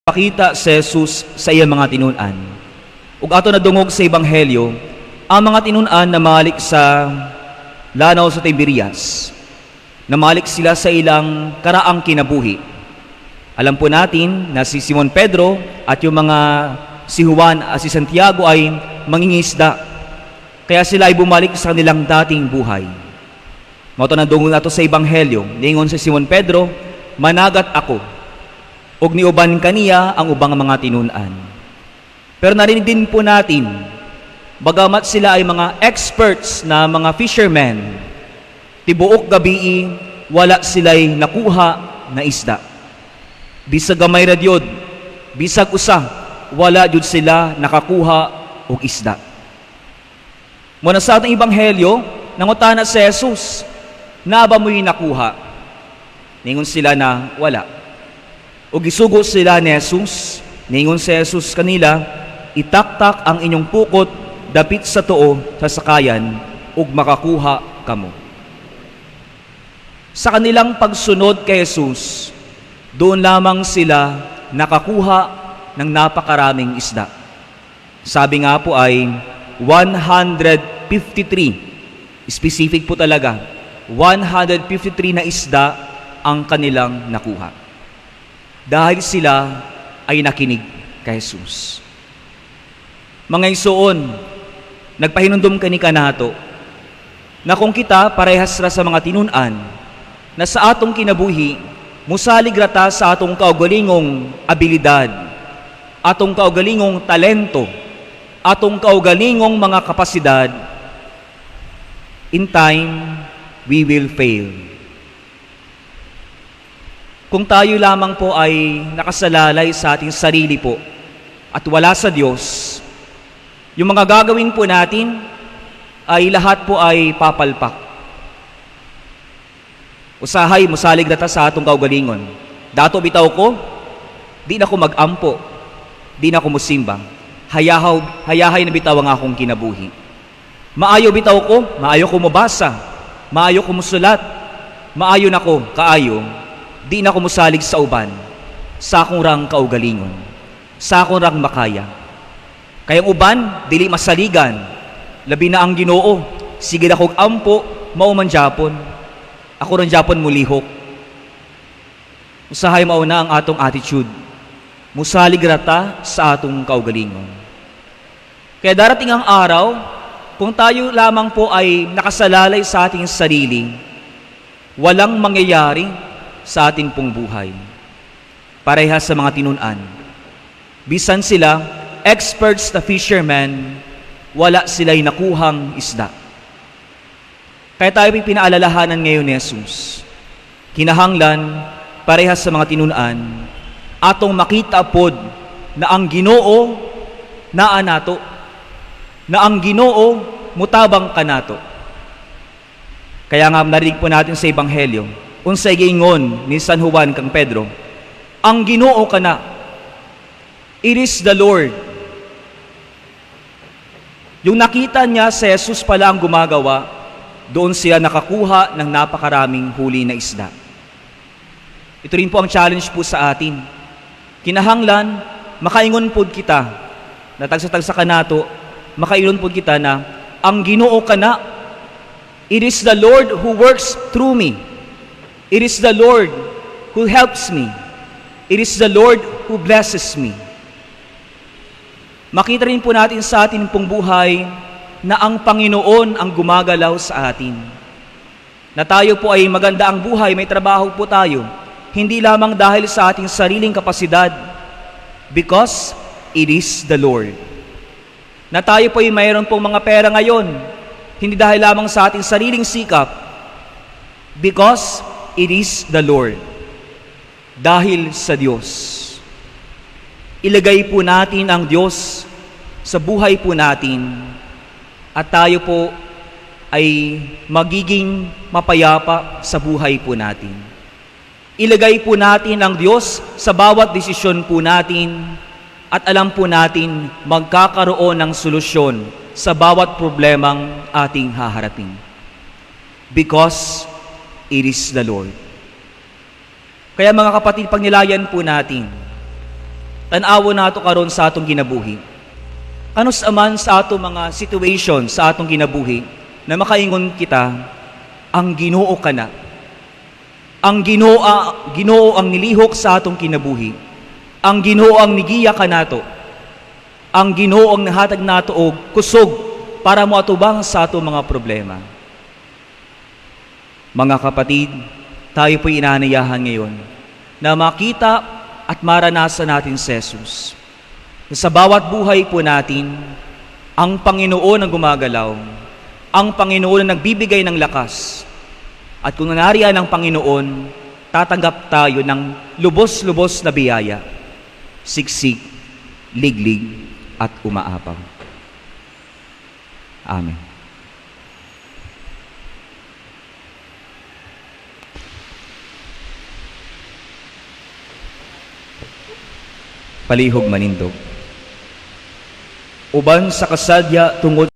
Pakita si Jesus sa iyang mga tinun-an. Ug ato nadungog sa Ebanghelyo, ang mga tinun-an namalik sa lanaw sa Tiberias. Namalik sila sa ilang karaang kinabuhi. Alam po natin na si Simon Pedro at yung mga si Juan at si Santiago ay mangingisda. Kaya sila ay bumalik sa kanilang dating buhay. Mao to nadungog nato sa Ebanghelyo. Ningon si Simon Pedro, "Managat ako." Ug niuban kaniya ang ubang mga tinun-an. Pero narinig din po natin, bagamat sila ay mga experts na mga fishermen, tibuok gabii, wala sila'y nakuha na isda. Bisag gamay ra gyud, bisag usa, wala jud sila nakakuha og isda. Mao na sa atong Ebanghelyo, nangutana si Jesus, "Naa ba mo'y nakuha?" Ningon sila na wala. Ug gisugo sila ni Jesus, ningon si Jesus kanila, "Itaktak ang inyong pukot dapit sa tuo sa sakayan ug makakuha kamo." Sa kanilang pagsunod kay Jesus, doon lamang sila nakakuha ng napakaraming isda. Sabi nga po ay 153, specific po talaga, 153 na isda ang kanilang nakuha. Dahil sila ay nakinig kay Jesus. Mga igsuon, nagpahinumdum kani kanato na kung kita parehas ra sa mga tinun-an na sa atong kinabuhi, musalig ra ta sa atong kaugalingong abilidad, atong kaugalingong talento, atong kaugalingong mga kapasidad, in time, we will fail. Kung tayo lamang po ay nakasalalay sa ating sarili po at wala sa Diyos, yung mga gagawin po natin ay lahat po ay papalpak. Usahay, musalig na ta sa atong kaugalingon. "Dato bitaw ko, di na ko mag-ampo, di na ko musimba. Hayahaw, hayahay na bitaw ang akong kinabuhi. Maayo bitaw ko, maayo ko mobasa, maayo ko musulat, maayo na ko, kaayo, di na ko musalig sa uban, sa akong rang kaugalingon, sa akong rang makaya. Kay ang uban, dili masaligan, labi na ang Ginoo, sige na kog ampo, mao man japon. Ako ron japon mulihok." Usahay mao na ang atong attitude. Musalig ra ta sa atong kaugalingon. Kaya darating ang araw, kung tayo lamang po ay nakasalalay sa ating sarili, walang mangyayari sa ating pong buhay. Parehas sa mga tinun-an. Bisan sila, experts na fishermen, wala sila'y nakuhang isda. Kaya tayo pinaalalahanan ngayon ni Jesus. Kinahanglan, parehas sa mga tinun-an, atong makita pod na ang Ginoo naa nato, na ang Ginoo mutabang kanato. Kaya nga narinig po natin sa Ebanghelyo, unsay giingon ni San Juan kang Pedro, "Ang Ginoo kana." It is the Lord. Yung nakita niya si Jesus pala ang gumagawa, doon sila nakakuha ng napakaraming huli na isda. Ito rin po ang challenge po sa atin. Kinahanglan, makaingon pod kita, na tagsa-tagsa kanato, makaingon pod kita na, "Ang Ginoo kana." It is the Lord who works through me. It is the Lord who helps me. It is the Lord who blesses me. Makita rin po natin sa atin pong buhay na ang Panginoon ang gumagalaw sa atin. Na tayo po ay maganda ang buhay, may trabaho po tayo. Hindi lamang dahil sa ating sariling kapasidad, because it is the Lord. Na tayo po ay mayroon pong mga pera ngayon, hindi dahil lamang sa ating sariling sikap, because it is the Lord. Dahil sa Diyos. Ilagay po natin ang Diyos sa buhay po natin at tayo po ay magiging mapayapa sa buhay po natin. Ilagay po natin ang Diyos sa bawat desisyon po natin at alam po natin magkakaroon ng solusyon sa bawat problemang ating haharapin. Because it is the Lord. Kaya, mga kapatid, pagnilayan po natin, Tan-awon nato karon sa atong kinabuhi. Kanus-a man sa ato mga situation sa atong kinabuhi na makaingon kita, "Ang Ginoo kana. Ang Ginoo ang nilihok sa atong kinabuhi. Ang Ginoo ang nigiya kanato. Ang Ginoo ang nahatag nato og kusog para moatubang sa atong mga problema." Mga kapatid, tayo po'y inaanyayahan ngayon na makita at maranasan natin si Jesus. Sa bawat buhay po natin, ang Panginoon ang gumagalaw. Ang Panginoon ang nagbibigay ng lakas. At kung nariyan ang Panginoon, tatanggap tayo ng lubos-lubos na biyaya, siksik, liglig, at umaapaw. Amen. Palihog manindog. Uban sa kasadya tungod